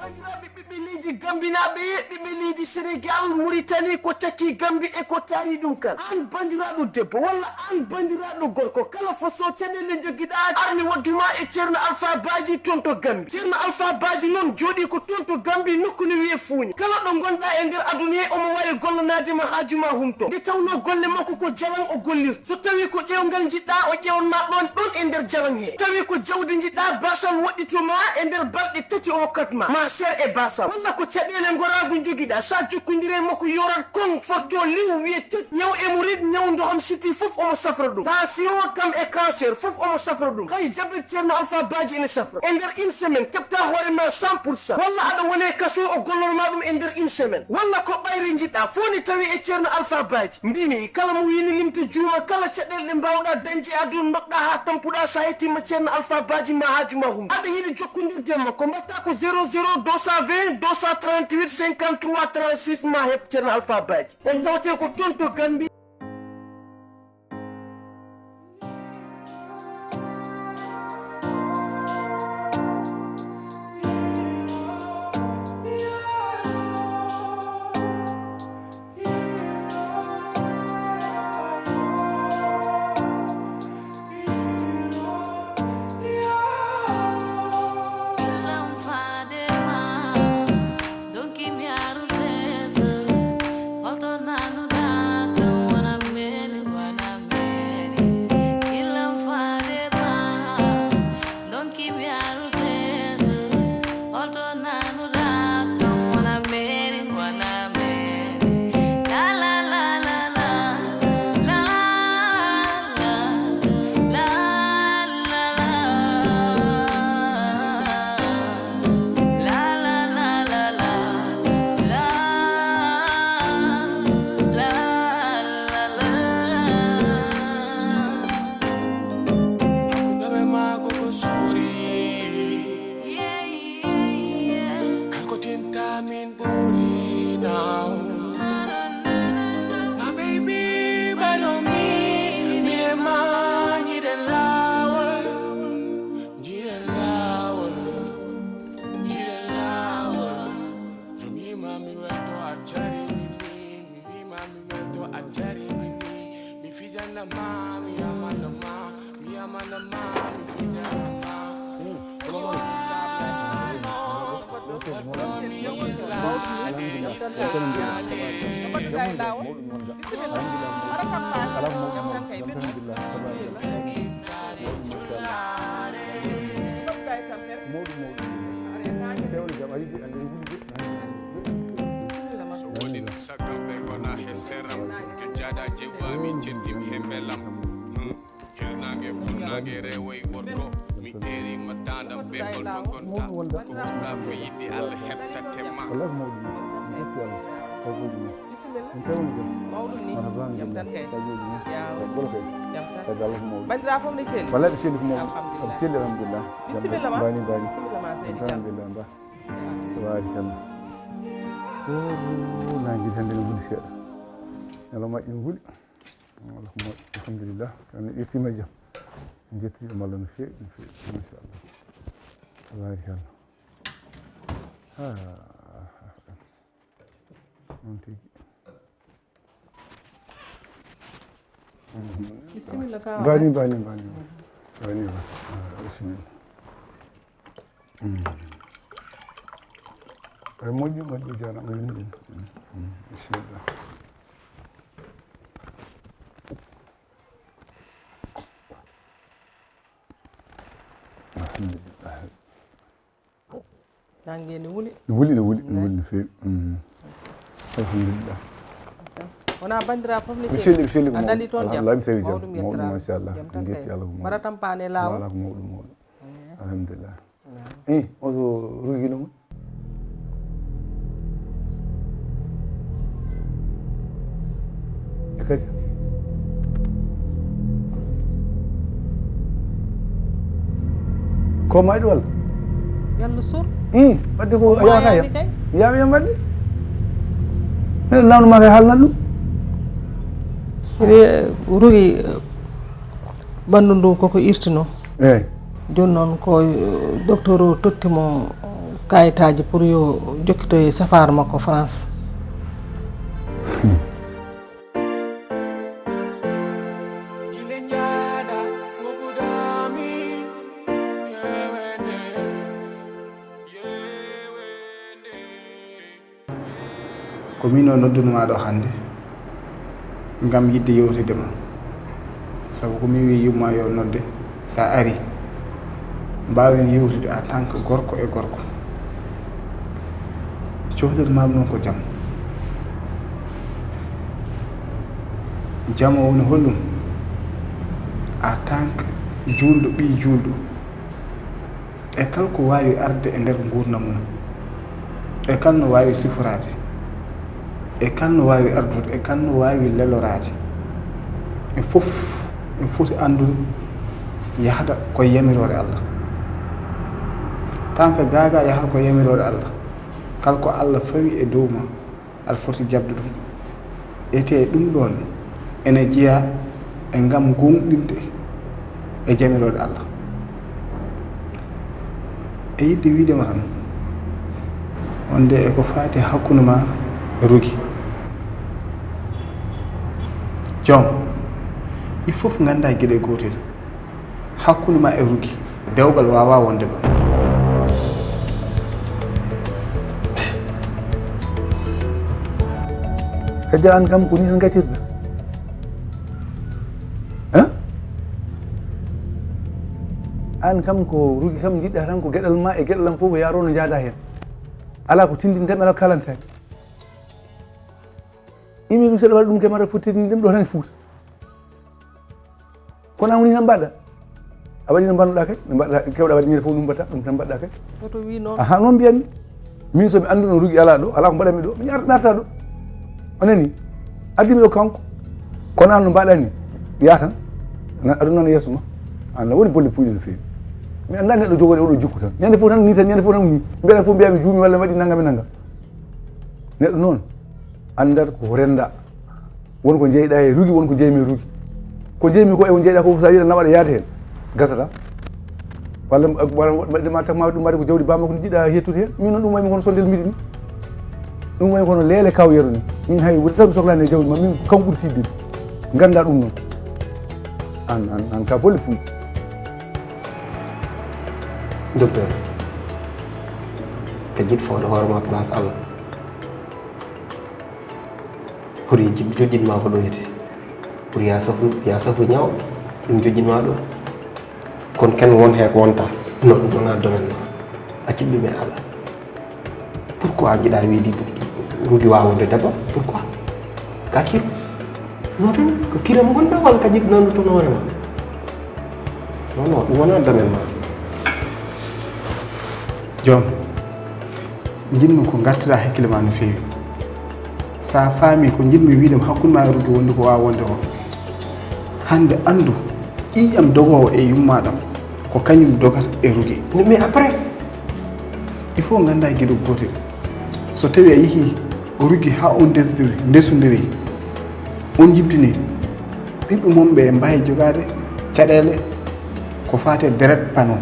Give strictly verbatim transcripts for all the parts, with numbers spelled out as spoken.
Bandiraɓe ɓiɓɓe leydi Gambinaaɓe, ɓiɓɓe leydi Senegal, Muritani, ko takki Gambi e ko taari ɗum kan. An bandiraɗo debbo walla an bandiraɗo gorko, kala fo so caɗeele jogiɗa, armi wadduma e Ceerno Alfa Baaji toon to Gambi. Ceerno Alfa Baaji noon jooɗi ko toon to Gambi, nokku ne wiye Fuuña. Kala ɗo ngonɗa e nder aduna he, omo wawi gollanaade ma haaju ma humto. Nde tawno golle makko ko jalan o gollirta. So tawi ko ƴeewngal njiɗɗa, o ƴeewan ma ɗon, ɗon e nder jalan he. Tawi ko jawdi njiɗɗa, basal woɗɗito ma, e nder balɗe tati o hokkat ma. Ma ser e basal. Walla ko caɗeele ngoraagu njogiɗa, sa jokkondire e makko yorat kon forto liw wiye tët. Ñaw hémorroïde, ñaw ndoham siti fof omo safra ɗum. Tension kam e cancer fof omo safra ɗum. Hay jabet Ceerno Alpha Baaji ene safra. E nder une semaine, keɓta hoore ma cent pour cent. Walla aɗa wone kaso, o gollor ma ɗum e nder une semaine. Walla ko ɓayri njiɗɗa, fof ne tawi e Ceerno Alpha Baaji. Mbimi, kala mo wini limto juuma, kala caɗeele ɗe mbawɗa dañde e aduna, nokɗa ha tampuɗa, sa yettima Ceerno Alpha Baaji ma haaju ma hum. Aɗa yiɗi jokkondirde e makko, mbatta ko zéro zéro deux cent vingt deux cent trente-huit cinquante-trois trente-six ma heɓ Ceerno Alpha Baaji. On tawte ko toon to Gambie. Hakkunde maako ko suuri. Kanko tinta min ɓuri now. My baby, my don't me. Mine ma, njiɗen laawol. Njiɗen laawol. Njiɗen laawol. Jomi ma mi welto a jari mi. Mi wima mi welto a jari mi. Mi fijana ma, mi yamana ma. Mi yamana ma, mi fijana ma. Ko ano, waɗɗo mi yillaade, yillaade. Mawɗum, mawɗum. Fewde jam, a yiɗi, a yiɗi wulde. So woni no saggam ɓe ngona he seram. Ke jaada jewaami cettimi he mbelam. Hmm. Hirnaange, funnaange, rewo e worgo. Mi eeri ma daandam ɓe holto ngonta. Ko ɓurɗa ko yiɗde Allah heɓtate ma. Wallahi ko mawɗum. Mi ƴetti Allah. Taw ko ɗum. Bisimilla. On tawi woni jam. Mawɗum ni. Marhaba, jam tan kay. Taw ko ɗum. Yaw. Taw ko kay. Jam tan. Sagal Allah ko mawɗum. Bandira fof ne celli. Wallahi ɓe celli ko mawɗum. Alhamdulillah. Ɓe celli alhamdulillah. Bisimilla ma. Bani, bani. Bisimilla ma seydi Thiam. Alhamdulillah ba. Tabarikalla. O, nangue hande ne wuli seeɗa. Ñalawma ƴin wuli. Alhamdulillah. Kan yettima e jam. En jetti ɗum Allah no feewi, no feewi. Machallah. Tabarikalla. Ha. Noon tigi. Bisimilla ka. Bani, bani, bani. Bani, bani. Ah, bisimilla. Mm. Ay moƴƴi, moƴƴi, jaaraama, ay moƴƴi. Mm, mm. Bisimilla. Alhamdulillah. Nangue ne wuli. Ne wuli, ne wuli, ne wuli no feewi. Mm. Alhamdulillah. Wona bandira fof ne. Mi selli, mi selli ko mawɗum. A dali toon jam. Alhamdulillah, mi selli jam. Mawɗum, mawɗum yettirama. Machallah. Jam tan kay. Mbaɗa tampane laawol. Wala ko mawɗum, mawɗum. Alhamdulillah. Eh, o so rugino mo? E kadi? Ko mayɗo walla? Yalla sur. Hmm, wadde ko yawata yam. Yawi yam wadde? Neɗɗo nawno ma kay haalnan ɗum. Rugi, ɓanndu ndu koko irtino. Eyi. Jooni noon ko, eh, docteur o totti mo, eh, Kayitaaji pour yo jokkitoye safaara makko France. Ko min o noddunmaa ɗo hannde ngam yiɗde yewtidde ma, sabu ko min wii yumma yo nodde, so a arii mbaawen yewtude en tant que gorko e gorko. Cohluɗo ma noon ko jam. Jam o woni holɗum? En tant que juulɗo, ɓii juulɗo, e kala ko waawi arde e nder nguurndam mum, e kala no waawi siforaade, e kala no waawi ardude, e kala no waawi leloraade, en fof en foti anndude yahda ko e yamiroore Allah. Tan ko gaagaa yahata ko e yamiroore Allah, kala ko Allah fawi e dow ma, aɗa foti jaɓde ɗum. Etee ɗum ɗoon ene jeyaa e ngam goongɗinde e jamirooɗe Allah. E yiɗde wiyde ma tan, wonde e ko faati hakkunde ma e Rugi. Joom, ɗi fof nganndaa geɗe gootel. Hakkunde ma e Rugi, dewgal waawaa wonde ɗoon. Kadi aan kam ko nii tan gaccirɗa? Hein? Aan kam ko Rugi kam njiɗɗa tan ko geɗal ma e geɗal am fof ko yaaroo no njaadaa heen. Alaa ko tinndinta mi, alaa ko kaalanta mi. Imi ɗum seeɗa waɗa ɗum ke mbaɗa fof tinndinde ɗum ɗo tan e Fuuta. Kono an woni tan mbaɗɗa. A waɗi no mbannoɗaa kay, no mbaɗɗa kewɗa waɗi ñande fof ɗum mbaɗta, ɗum tan mbaɗɗa kay. Hoto wi noon. Aha, noon mbiyatmi. Min so mi annduno Rugi alaa ɗo, alaa ko mbaɗatmi ɗo, mi arta ɗo. A nanii? Addi mi ɗo kanko. Kono an no mbaɗa ni, yaa tan. Aɗa nana yeeso ma. An woni bolle puyɗe no feewi. Mi anndaa neɗɗo jogori oɗo jikku tan. Ñande fof tan ni tan, ñande fof tan ni. Mbiyaɗa fof mbiya mi juumi walla mi waɗi nanngam e nanngam. Neɗɗo noon, anndat ko rennda. Won ko njeyɗa e Rugi, won ko njeymi e Rugi. Ko njeymi ko e ko njeyɗa ko fof, so a wiɗa nawa aɗa yaade heen, gasata. Walla mbaɗde ma takma ɗum mbaɗde ko jawdi bamma ko jiɗɗa hettude heen. Min noon ɗum waymi kono sondel mbiɗi ni. Ɗum waymi kono leele kaw yeru ni. Min hay wuri tan mi sohlaani e jawdi ma, min ko kam ɓuri tiiɗde mi. Ngannda ɗum noon. An, an, an ka bolle puyɗe. Docteur, ka jiɗ fawde hoore ma place Allah. Pour joƴƴinma ko ɗo heti. Pour ya safru, ya safru ñaw, ɗum joƴƴinma ɗo. Kon ken won he ko wonta. Non, ɗum wona domaine ma. Accit ɗum e Allah. Pourquoi jiɗa wiyde Rugi wawa wonde debbo? Pourquoi? Ka kir. Non, tan ko kiram gonɗa walla ka jiɗ nandu toon hoore ma? Non, non, ɗum wona domaine ma. Joom, njiɗmi ko ngartira hakkille ma no feewi. Sa faami ko njiɗmi wiide ma hakkunde ma e Rugi wonde ko wawa wonde ko. Hannde anndu ƴiiƴam dogoowo e yummaɗam ko kañum dogata e Rugi. Mais après? Il faut ngannda geɗe gootel. So tawi a yehii Rugi haa on ndesdiri, ndesondiri, on njibdini, ɓiɓɓe mum ɓe mbaawi jogaade caɗeele ko faati e deret pano.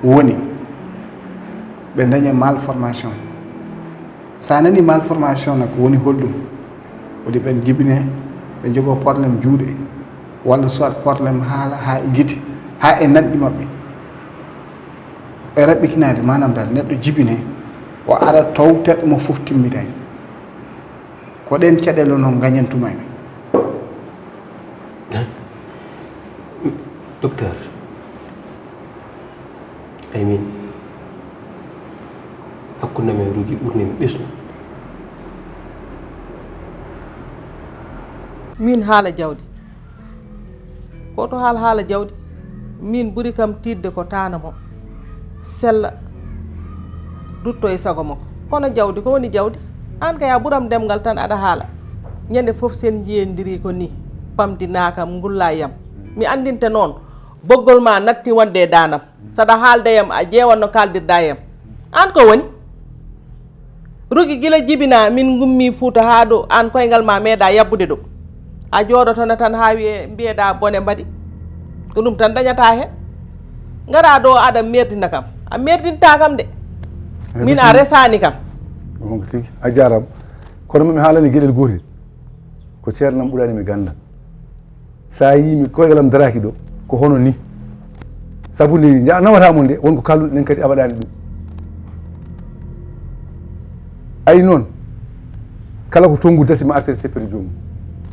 Woni ɓe ndaña malformation. So a nanii malformation nak woni holɗum? Woni ɓen jibine, ɓe njogoo problème juuɗe, walla soit problème haala haa e gite, haa e nanɗi maɓɓe. E raɓɓikinaade, maanaam dal neɗɗo jibine, o ara taw terɗe mum fof timmitaani. Ko ɗeen caɗeele noon ngañantuma en. Docteur, ay min hakkunde men Rugi ɓurni mi ɓesnu. Min haala jawdi, ko to haal haala jawdi, min ɓuri kam tiiɗde ko taana mo sella, dutto e sago makko. Kono jawdi, ko woni jawdi? Aan kay a ɓuram ɗemngal tan aɗa haala. Ñande fof sen njiyondiri ko ni, pamdinaa kam, ngullaa yam. Mi anndinte noon, boggol ma natti wonde e daanam. Saɗa haalda yam, a ƴeewan no kaaldirɗa yam. Aan ko woni? Rugi, gila jibinaa min ngummii Fuuta haa ɗo, aan koyngal ma meeɗaa yabbude ɗo. A jooɗotono tan haa wiyee mbiyeɗaa bone mbaɗi. Ko ɗum tan dañataa heen. Ngaraa ɗo aɗa meerdina kam. A meerdintaa kam de. Min a resaani kam. On ko tigi a jaaraama. Kono mami haalani geɗel gootel. Ko ceernam ɓurani mi ganndal. So a yii mi koygalam daraaki ɗo, ko hono ni. Sabu nde nja- nawata mo nde, won ko kalluɗen kadi a waɗaani ɗum. Ayi noon, kala ko tongu dasi ma artere teppere joomum.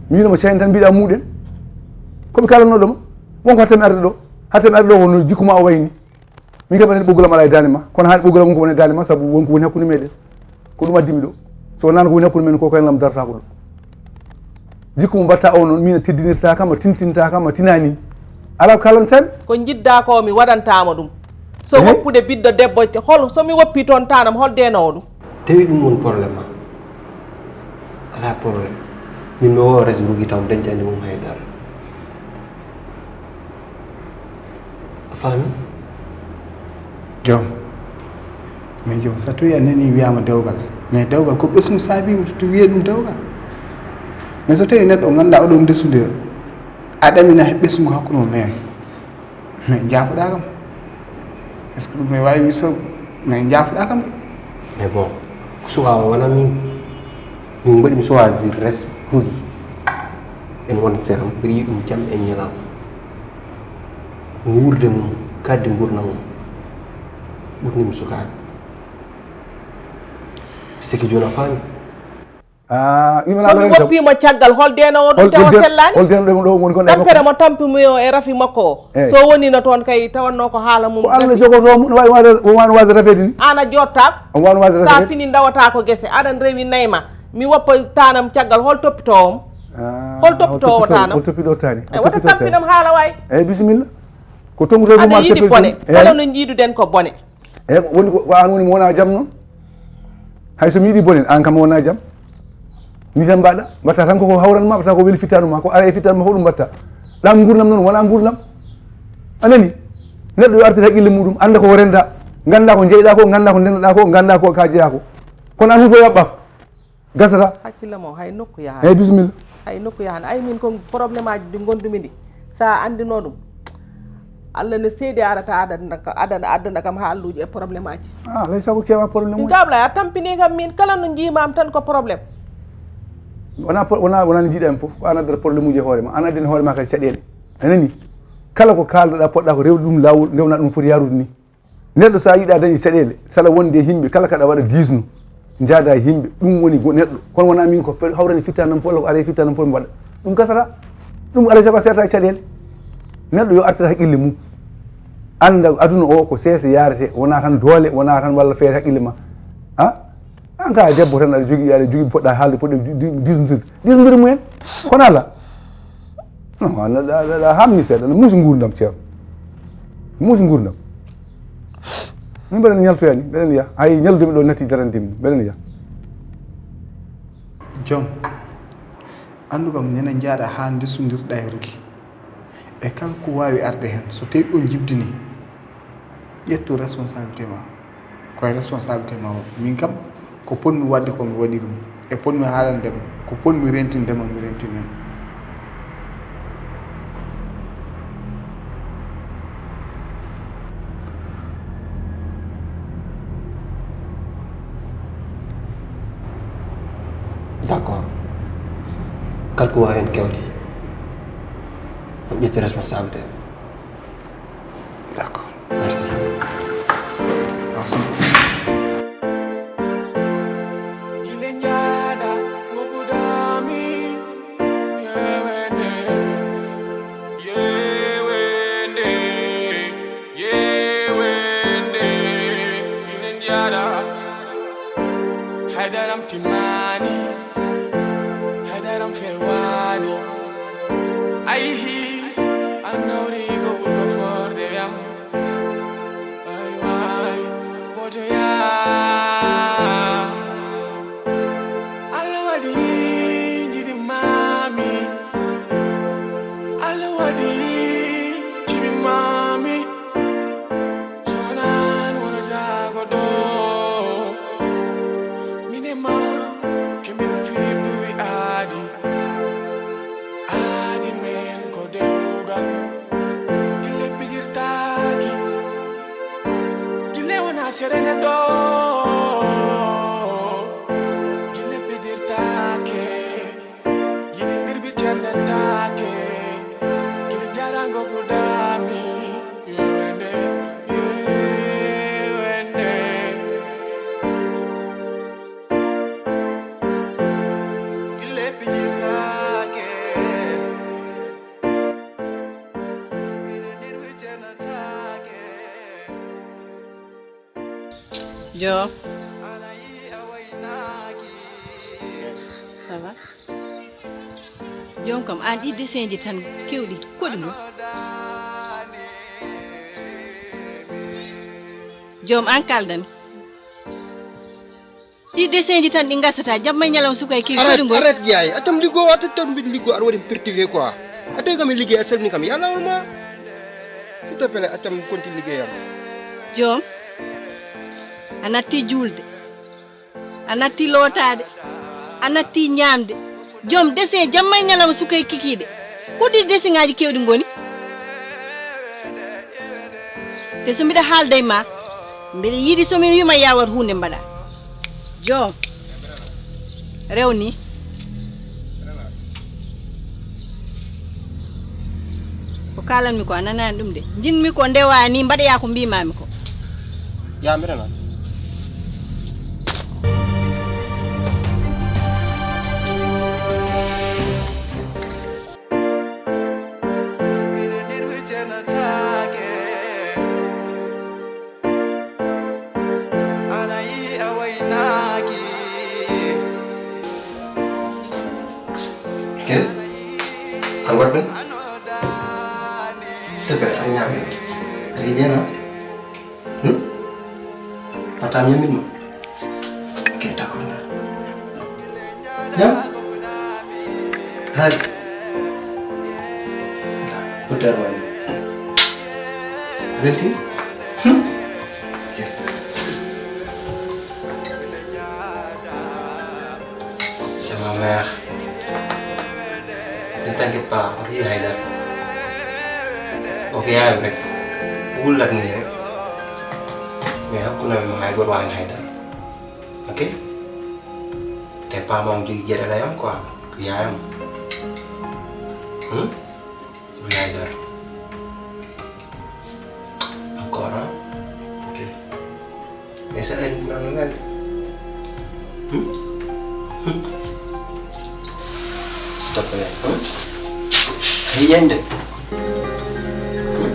Mi wiino mo cayni tan mbiɗa muuɗen. Ko mi kalannoɗo ma. Won ko hatta mi arde ɗo. Hatta mi arde ɗo wonno jikku ma o wayni. Min kam aɗa andi ɓoggol am alaa e daande ma. Kono haade ɓoggol am won ko woni e daande ma sabu won ko woni hakkunde meɗen. Ko ɗum addi mi ɗo. So wonano ko woni hakkunde men ko koye lam darata ko ɗo. Jikku mo mbatta o noon min a teddinirta kam, a tintinta kam, a tinani. Alaa ko kalantaa mi. Ko njidda ko mi waɗantama ɗum. So Eh? woppude ɓiɗɗo debbo, hol so mi woppi toon tanam, hol denowo ɗum? Tawi ɗum woni problème ma. Alaa problème. Min mi o res rugi taw dañcani mum hay dara. A faami? Joom. Mais joom, so tawi a nani wiyama dewgal, mais dewgal ko ɓesngu saabi to wiye ɗum dewgal. Mais so tawi neɗɗo o ganduɗa oɗon ndesudira, a ɗamina he ɓesngu hakkude mo, mais mais jaafoɗa kam. Est-ce que ɗum mi wawi wiide so mais jaafoɗa kam de? Mais bon, ko suwa o wona min. Min mbaɗi mi choisir res rugi. En won seram, mbiɗa yiɗi ɗum jam e ñalawma. Wuurde mum, kaddi gurdam mum. Ɓurni mi sukaaɓe. Siki jooni a faami. Ah, ɗum so mi woppimo caggal, hol denowo ɗum? Tawa sellaani? Hol denoɗo ɗum ɗo woni kon? Tampere mo tampi mi o e rafi makko o. Eyi. So wonino toon kay tawanno ko haala mum. Ko Allah jogoto mo, no wawi waade, o wawi waade rafeede ni. An a jottaako. O wawi waade rafeede. Sa fini ndawata ko gese, aɗan rewi nayma. Mi woppa tanam caggal, hol toppitoowo mo? Ah, hol toppitoowo tanam? Hol toppitoowo tani? E wota tampinam haala waay. Eyi, bisimilla. Ko tonguto aɗa yiɗi bone. Kala no jiiduɗen ko bone. Eyi, woni ko, ko an woni mo wona jam noon. Hay so mi yiɗi bonen, an kam wona jam. Ni tan mbaɗa, mbatta tan koko hawran ma, mbatta ko weli fittanu ma, ko ara e fittanu ma, ko ɗum mbatta. Ɗam gurdam noon, wona gurdam. A nani? Neɗɗo yo artir haqqille muɗum, anda ko renda, ganda ko jeyɗa ko, ganda ko ndenɗa ko, ganda ko ka jeya ko. Kono an huufo yaɓɓaf. Gasata. Hakkille mo hay nokku yahaani. Eyi, bisimilla. Hay nokku yahaani. Ay, min kon problème aji ɗi ngondumi ɗi. Sa andino ɗum, Allah ne seedi arata adana ka-, adana, adana kam haalluuji e problème aji. Ah, alay sago kewa problème uji. Ɗum kabla a tampini kam min kala no jiimam tan ko problème. Wona pro-, wona, wona no jiiɗa en fof. Ko an addata problème uji e hoore ma. An addani hoore ma kadi caɗeele. A nani? Kala ko kaaldaɗa poɗɗa ko rewde ɗum laawol, ndewna ɗum foti yarude ni. Neɗɗo, so a yiɗa dañde caɗeele, sala wonde e yimɓe, kala kaɗa waɗa diisnu, njaada e yimɓe, ɗum woni go-, neɗɗo. Kono wona min ko fe-, hawrani fittanam fof, ko are fittanam fof mi waɗa. Ɗum gasata. Ɗum alay sago a serta e caɗeele. Neɗɗo yo artir haqqille mum. Annda aduna o ko seese yarete, wona tan doole, wona tan walla feere haqqille ma. Ha? An ka debbo tan aɗa jogii, aɗa jogii poɗɗa haalde, poɗɗa di-, di-, diisnude. Diisnude mumen. Kono ala. Non, aɗa, aɗa, aɗa hamni seeɗa, aɗa muusi nguurndam, ceerno. Muusi nguurndam. Min mbeɗen ñaltoyani, mbeɗen yaha. Hay ñallude mi ɗo natti darande mi, mbeɗen yaha. Joom, anndu kam, ñande njaaɗa haa ndesondirɗa e Ruki. E kala ko waawi arde heen, so tawii ɗum jibinii, ƴettu responsabilité ma. Ko e responsabilité ma o. Min kam, ko potmi waɗde ko mi waɗi ɗum. E potmi haalande ma, ko potmi rentinde ma, mi rentini ma. D'accord. Kala ko waawi heen kewde, on ƴetti responsabilité. D'accord. Merci. Merci. Kile njada ngopudami. Yewende, yewende, yewende. Kile njada. Hadaram timani. Hadaram fewani. Aihi. Anori go bulgo for de yam. Ay, ay, woto yaa. Allah waɗi jiɗi maami. Allah waɗi jiɗi maami. Sonan wonata ko ɗo. Min e ma, ke min fiɗɗuwi aadi. Aadi men ko dewgal. Kille pijirtaaki. Kille wona serene ɗo. Yo. Ça va? Joom kam, aan ɗi dessin ji tan keewɗi, koɗi ngon? Joom, aan kaaldan. Ɗi dessin ji tan ɗi ngasata, jamma e ñalawma suka e kikiiɗe. Arrête, ngol. Arrête, yaay. Accam liggo, a totton mbiɗo liggo, aɗa waɗi perturbé quoi. A tawi kam e liggey, a salmini kam, ya lawol ma. S'il te plaît, accam konti liggeyam. Joom, a natti juulde, a natti lootaade, a natti ñaamde. Joom, dessin jamma e ñalawma suka e kikiiɗe. Ko ɗi dessin ŋaaji keewɗi ngoni? Te so mbiɗa haalda e ma, mbiɗa yiɗi so mi wiima ya waɗ huunde mbaɗa. Joom, rew ni. Ko kaalanmi ko a nanaani ɗum de. Njiɗmi ko ndewa ni mbaɗoya ko mbiimaami ko. Ya, mbiɗa nana. Kel, an waɗ ɗum? S'il te plaît, an ñaami. Aɗa yiɗi hen, a? Hmm? Pata mi ñamin ma. Ok, d'accord, na. Jam? Hay. Ko der woni. Welti? Hmm? Ok. C'est ma mère. Ne t'inquiète pas, o wiyi hay dara. O ko yaayam rek. Wullat ni rek. Mais hakkunde men hay goto wawan hay dara. Ok? Te papa am jogi geɗal e am quoi. Ko yaayam. Hmm? Ko yaay dara. Encore, hein? Ok. Mais ça, elle m'a regardé. Hmm? Hmm? S'il te plaît, hein? Ay yende. Hmm?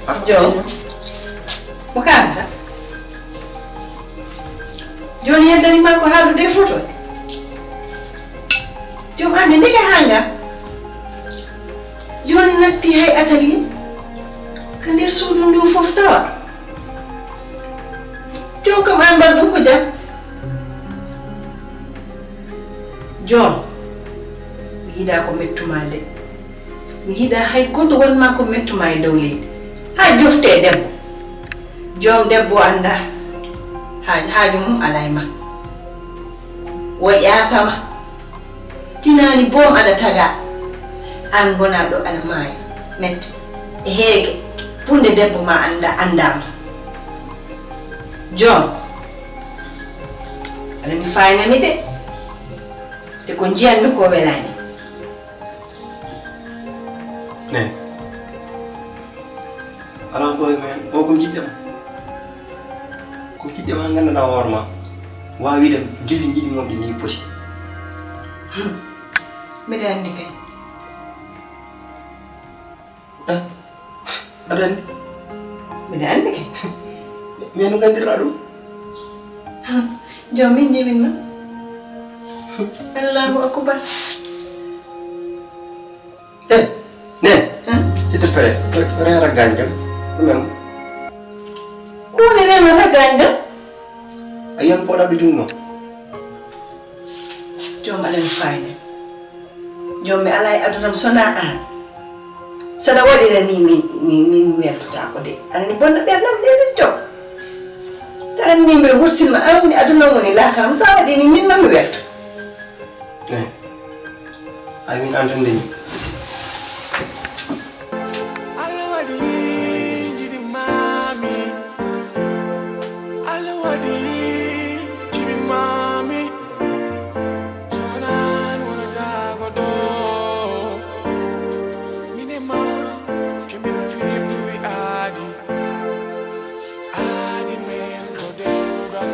Ar Joom. Mo kaalata? Jooni yeddani ma ko haaldude e foto. Joom ande ndeke haa nga. Jooni natti hay atelier. Ka nder suudu ndu fof tawa. Joom kam aan mbaɗ ɗum ko jam. Joom, mi yiɗa ko mettu ma de. Mi yiɗa hay gooto won ma ko mettu ma e dow leydi. Haa jofte e debbo. Joom debbo annda. Haa, haaju mum alaa e ma. Wo ƴaapa ma. Tinaani boom aɗa taga. Aan ngona ɗo aɗa maaya. Mette. E heege. Bunde debbo ma annda, annda ma. Joom. Aɗa mi faayna mi de. Te ko njiyanmi ko welaani. Ne. Alaa ko e men, o ko jiɗɗo ma. Ko jiɗɗo ma nganndanɗaa hoore ma. Waawi wiide gilli njiɗi mon ɗi ni poti. Hmm. Mbiɗa anndi kay. Ah, aɗa anndi? Mbiɗa anndi kay. Mais no nganndirɗaa ɗum? Hmm. Joom min njimin ma. Allahu akbar. Eh, nen, hein? S'il te plaît, re-, reera gaañ jam. Ɗum en. Ko woni reenata gaañ jam? A yiyan pooɗaɗo jungo. Joom aɗa mi faayde. Joom mi alaa e aduna mi sonaa aan. Saɗa waɗira ni min, min, min mi weltotaako de. Aɗa ni bonna ɓernam de, de joom. Taɗa min mbiɗa wursinma, aan woni aduna, woni laakara. Sa waɗi ni min ma mi welto. Eh. Ay, min anndande mi. Allah waɗi jiɗi maami. Allah waɗi jiɗi maami. Sonan wonata ko ɗo. Min e ma, ke min fiɓi wi aadi. Aadi men ko dewgal.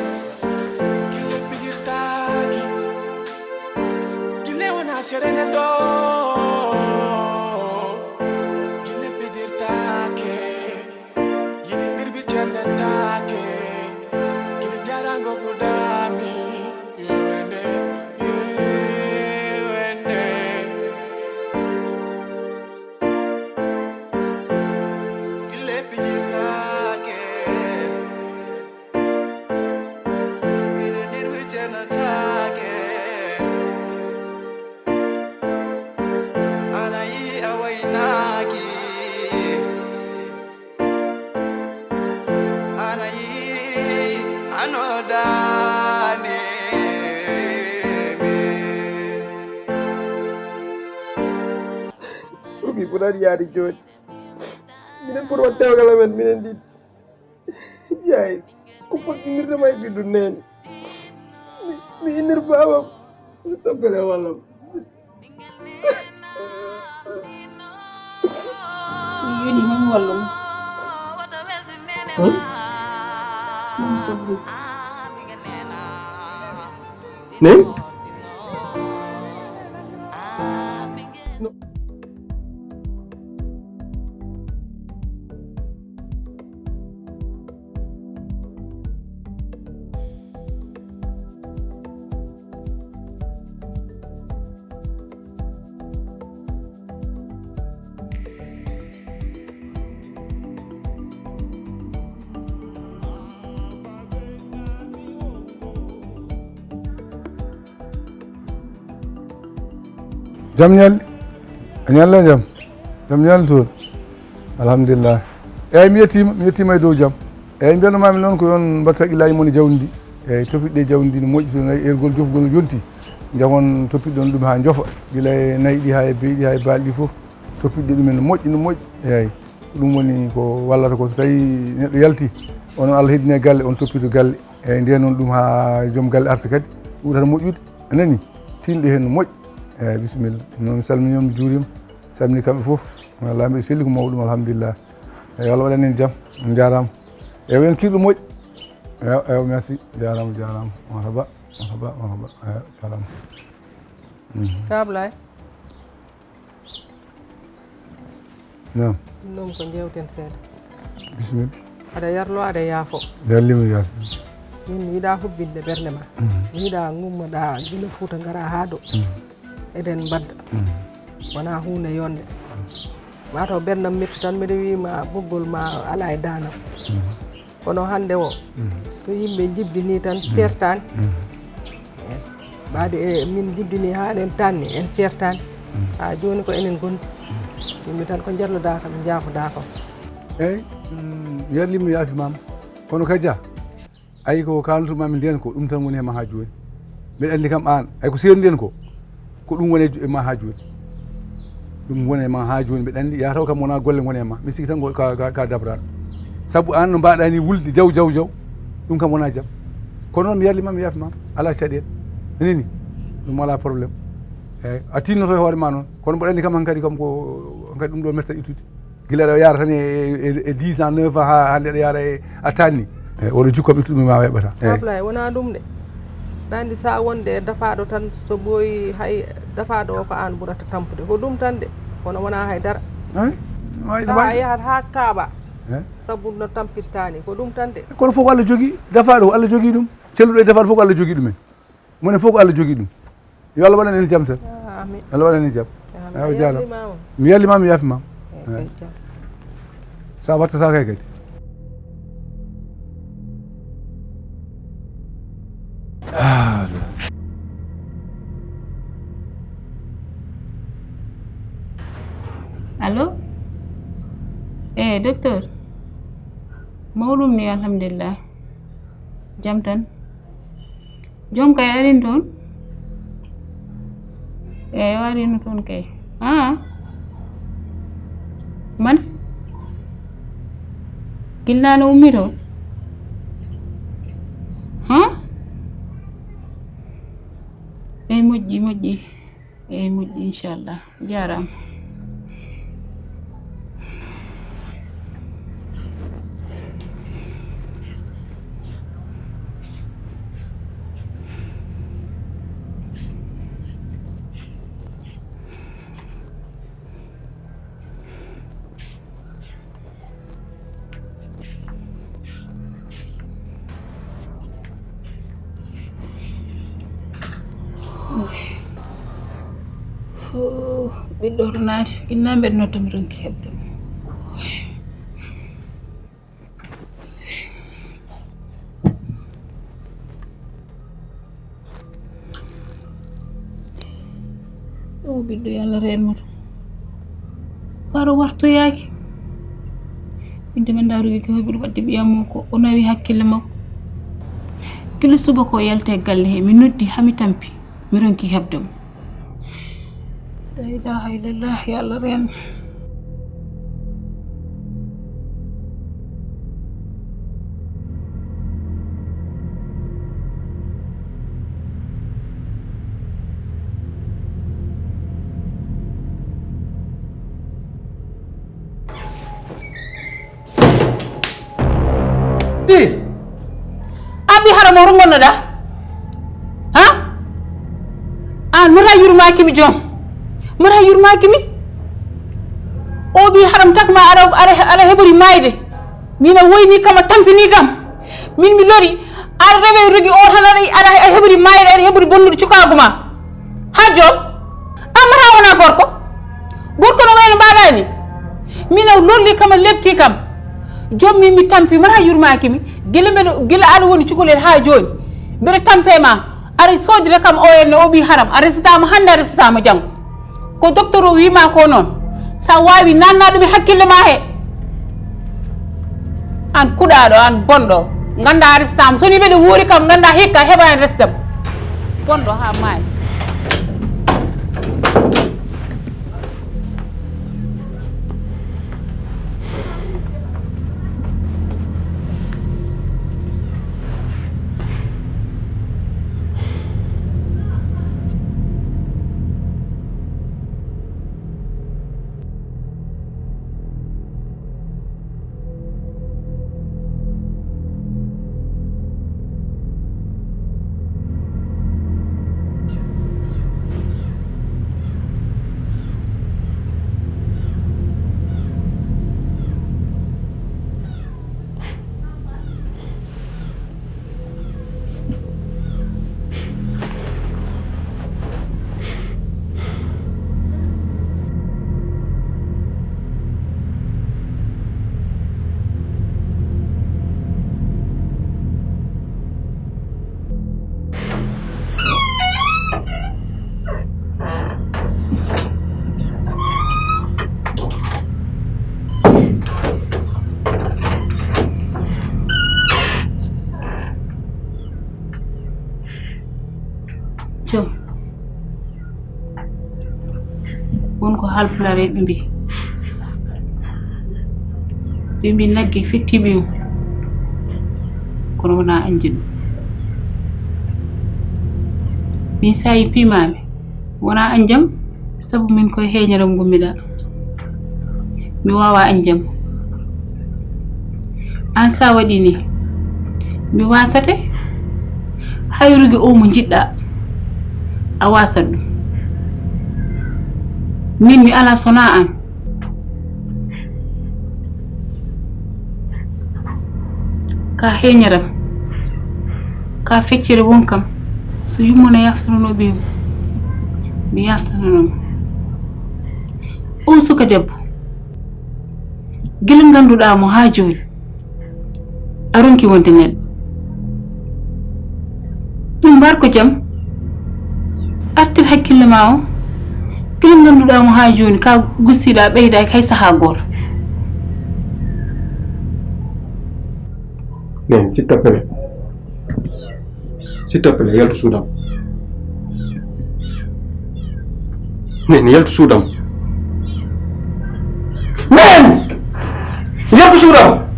Gille pijirtaaki. Gille wona serene ɗo. Gille pijirtaake. Yiɗindirɓe Ano dani mi. Ɗum mi ɓurani yaade jooni. Minen ɓuri waɗ dewgal amen, minen ɗiɗi. Yaay, ko foti innirde ma e ɓiɗɗo neene. Mi, mi innir baabam. Si tokkole wallam. Mi weli, mami wallu mo. Hmm? Mami sabri. Nen? Jam ñalli. A ñalla jam. Jam ñalli toon. Alhamdulillah. Eyyi, mi yettiima, mi yettiima e dow jam. Eyyi, mbiyatno maami noon ko yon mbattu haqqillaaji mon e jawdi ndi. Eyyi, toppitɗe jawdi ndi no moƴƴi, so nayi ergol jofgol yonti. Njagon toppitɗon ɗum haa njofa. Gila e nayi ɗi haa e beyi ɗi haa e baali ɗi fof. Toppitɗe ɗumen no moƴƴi, no moƴƴi. Eyyi. Ɗum woni ko wallata ko so tawi neɗɗo yalti, onon Allah heddine galle, on toppito galle. Eyyi, nden noon ɗum haa joom galle arta kadi, ɗum tan moƴƴude. A nani? Tinɗo heen no moƴƴi. Eyyi, bisimilla. Noon mi salmini on, mi juurima. Salmini kamɓe fof. Wallah, mbiɗa selli ko mawɗum, alhamdulillah. Eyyi, Allah waɗan en jam. On njaaraama. Eyyi, en kirɗo moƴƴi. Eyyi, eyyi, merci. Jaaraama, jaaraama. Marhaba, marhaba, marhaba. Eyyi, jaaraama. Mhm. Ka Ablaye. Naam. Ɗum ɗoon ko njeewten seeɗa. Bisimilla. Aɗa yarlo, aɗa yaafo. Yarlima, yaafo. Min mi yiɗaa hubbinde ɓernde ma. Mhm. Mi yiɗaa ngummoɗaa gila Fuuta ngaraa haa ɗo. Mhm. Eɗen mbadda. Mhm. Wonaa huunde yonde. Maa taw ɓerndam metti tan, mbeɗa wiyi ma ɓoggol ma alaa e daanam. Mhm. Kono hannde o, mhm, so yimɓe njibdinii tan, mhm, ceertaani. Mhm. Eey. Mbaadi e min njibdinii haa eɗen taanni, en ceertaani. Mhm. Haa jooni ko enen ngondi. Mhm. Yimɓe tan ko njarlodaa kam, njaafodaa kam. Eey, mm, yarlima, yaafimaama. Kono Kaja, ayi ko kaalnotoo-mi ndeen ko, ɗum tan woni e ma haa jooni. Mbeɗa anndi kam aan, ay ko seerndi en ko, ko ɗum woni e ma haa jooni. Ɗum woni e ma haa jooni, mbeɗa anndi, yaa taw kam wonaa golle ngoni e ma. Mi sikki tan ko ka, ka, ka dabraaɗo. Sabu aan no mbaaɗaa ni wulde jaw, jaw, jaw, ɗum kam wonaa jam. Kono noon mi yarlii ma, mi yaafi ma, alaa caɗeele. Nani? Ɗum alaa problème. Eey, a tinnoto e hoore ma noon. Kono mboɗo anndi kam hankadi kam ko, hankadi ɗum ɗo metta ittude. Gila ɗo yaara tan e, e, e dix ans, neuf ans, haa hannde ɗo yaara e a tanni. Eey, oɗo jikku am ittuɗo mi ma weeɓata. Eey. Ablaye, wonaa ɗum de. Aɗa anndi so a wonde e dafaaɗo tan, so ɓooyi hay dafaaɗo o ko aan ɓurata tampude. Ko ɗum tan de, kono wonaa hay dara. Eey? Waay, so a waay. Yahat haa kaaɓa, eey? Sabu no tampirtaa ni, ko ɗum tan de. Kono fof ko Allah jogii, dafaaɗo ko Allah jogii ɗum. Celluɗo e dafaaɗo fof ko Allah jogii ɗum en. Mone fof ko Allah jogii ɗum. Yo Allah waɗan en jam tan. Ah, amin. Allah waɗan en jam. Amin. Awa, a jaaraama. Yarlii ma on. Mi yarlii ma, mi yaafi ma. Eey, eey, jam. Sa watta sa kay kadi. Ah. Allo? Eey, docteur. Mawɗum ni, alhamdulillah. Jam tan. Joom kay arin toon? Eey, o arino toon kay. Aa. Man? Gila naane o ummi toon? Haa? Eey, moƴƴi, moƴƴi. Eey, moƴƴi, inchallah. Jaaraama. Ɓiɗɗo oto naati, inna mbeɗa noddami ronki heɓde mo. O ɓiɗɗo, yo Allah reen mo to. Waro wartoyaaki. Min de, min ndaruki ko heɓi ɗum wadde ɓiyam o, ko o nawi hakkille makko. Kila subaka o yalti e galle he, mi noddi haa mi tampi, mi ronki heɓde mo. La ilaha illallah, ya Allah, reen. An ɓi haram o rongonnoɗa? Ha? An mata yurmakimi, joom. Mata yurmakimi. O ɓi haram takma aɗa, aɗa, aɗa heɓori mayde. Mina woyni kam, a tampini kam. Min mi lori, aɗa rewe rugi o tan, aɗa, aɗa heɓori mayde, aɗa heɓori bonnude cukaagu ma. Ha joom? An mata wona gorko? Gorko no wayno mbaɗa ni? Mina lorli kam, a lepti kam. Joom min mi tampi, mata yurmakimi. Gila mbeɗa, gila aɗa woni cukalel ha jooni. Mbeɗa tampe ma. Aɗa sodira kam o henne, o ɓi haram. A resata mo hannde, a resata mo janngo. Ko docteur o wima ko noon. Sa wawi nanna ɗum e hakkille ma he. An kuɗaɗo, an bonɗo. Ganda a resata mo. So ni mbeɗa wuuri kam, ganda hikka heɓa en resdam. Bonɗo ha maayi. Joom, won ko Haalpulaar en ɓe mbi. Ɓe mbi nagge fetti ɓiyum, kono wona anjum. Min sayi piimaami, wona anjam, sabu min koye heeñere ngummiɗa. Mi wawa anjam. An sa waɗi ni, mi wasate. Hayrude o mo jiɗɗa, a wasat ɗum. Min mi ala sona an. Ka heñaram, ka feccere won kam. So yumma no yaftanano ɓiyum, mi yaftanano mo. On suka debbo, gila ganduɗa mo ha joni, a ronki wonde neɗɗo. Ɗum mbar ko jam. Artir hakkille ma o. Kala ngannduɗaa mo haa jooni, ka gussiɗaa, ɓeydaaki hay sahaa gooto. Nen, s'il te plaît. S'il te plaît, yaltu suudam. Nen, yaltu suudam. Nen! Yaltu suudam!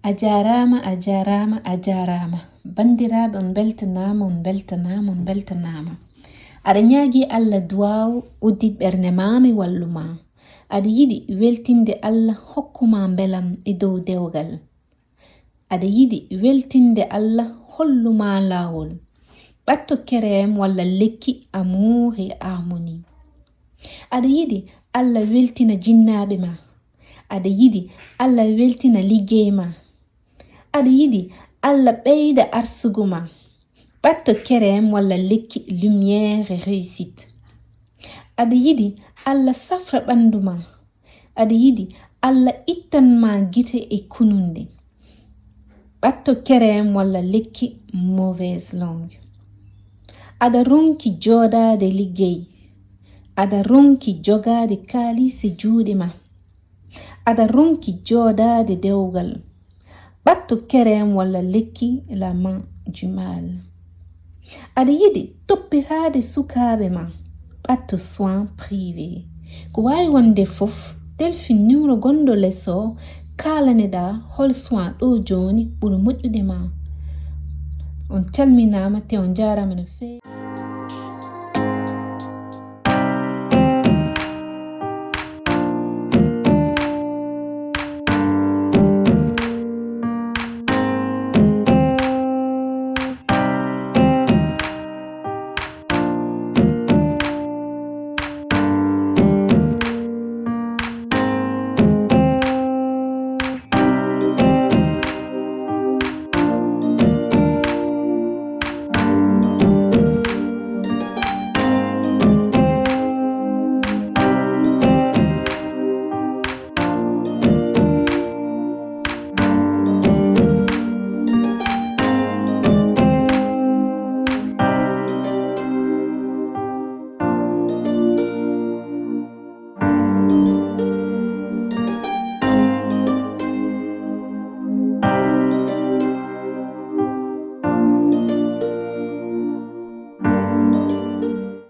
A jaaraama, a jaaraama, a jaaraama. Banndiraaɓe, on mbeltanaama, on mbeltanaama, on mbeltanaama. Aɗa ñaagii Allah duwaaw, uddit ɓernde maa, mi wallu maa. Aɗa yiɗi weltinde Allah, hokku maa mbelam e dow dewgal. Aɗa yiɗi weltinde Allah, hollu maa laawol. Ɓatto kerem walla lekki Amour et Harmonie. Aɗa yiɗi Allah weltina jinnaaɓe maa. Aɗa yiɗi Allah weltina liggey maa. Aɗa yiɗi Allah ɓeyda arsugu maa. Ɓatto kerem walla lekki Lumière et Réussite. Aɗa yiɗi Allah safra ɓanndu maa. Aɗa yiɗi Allah ittan maa gite e kununde. Ɓatto kerem walla lekki mauvaise langue. Aɗa ronki jooɗaade liggey. Aɗa ronki jogaade kaalis e juuɗe ma. Aɗa ronki jooɗaade dewgal. Ɓatto kerem walla lekki la main du mal. Aɗa yiɗi toppitaade sukaaɓe ma. Ɓatto soin privé. Ko waawi wonde fof, telfin numéro gonɗo les o, kaalaneɗaa hol soin ɗo jooni ɓuri moƴƴude ma. On calminaama te on njaaraama no feewi.